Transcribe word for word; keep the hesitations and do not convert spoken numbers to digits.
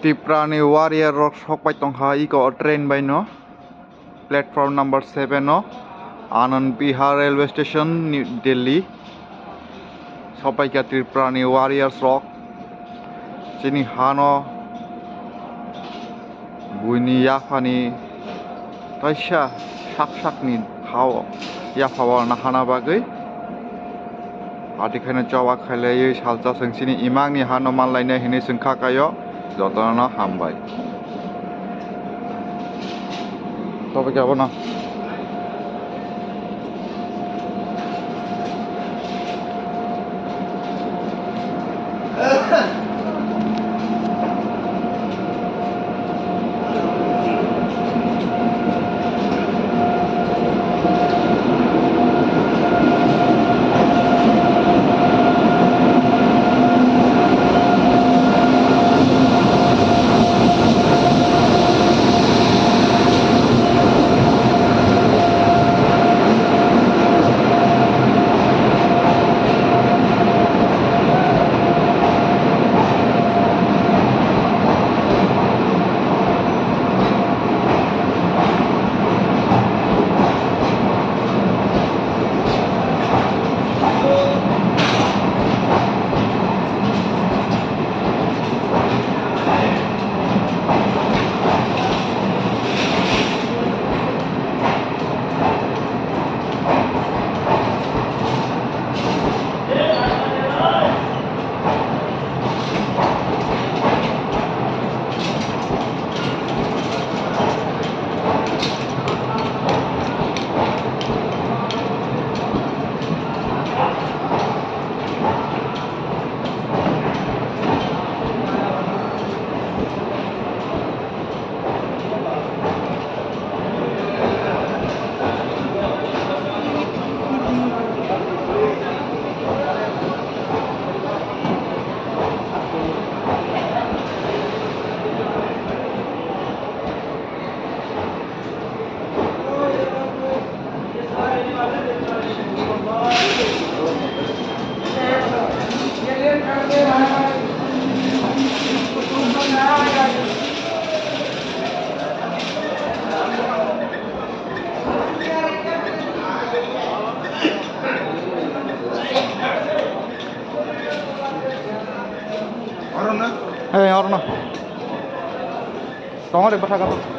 Tripura ni warrior rok sok pai tongkha iko train bai no, platform number seven o, Anand Vihar railway station, New Delhi. Sok pai kha Tripura ni warriors rok chini hano buini yaphani kaisa sak sakni hao yaphao nahana bagwi. Ati khaino choba khailaiwi salsa chwng chini imangni hano manlainai hinwi chwng kha kaio. Jotono hambai. Tobo khe abono. Oro na? Eh, oro na. Tongo de bwsakhe.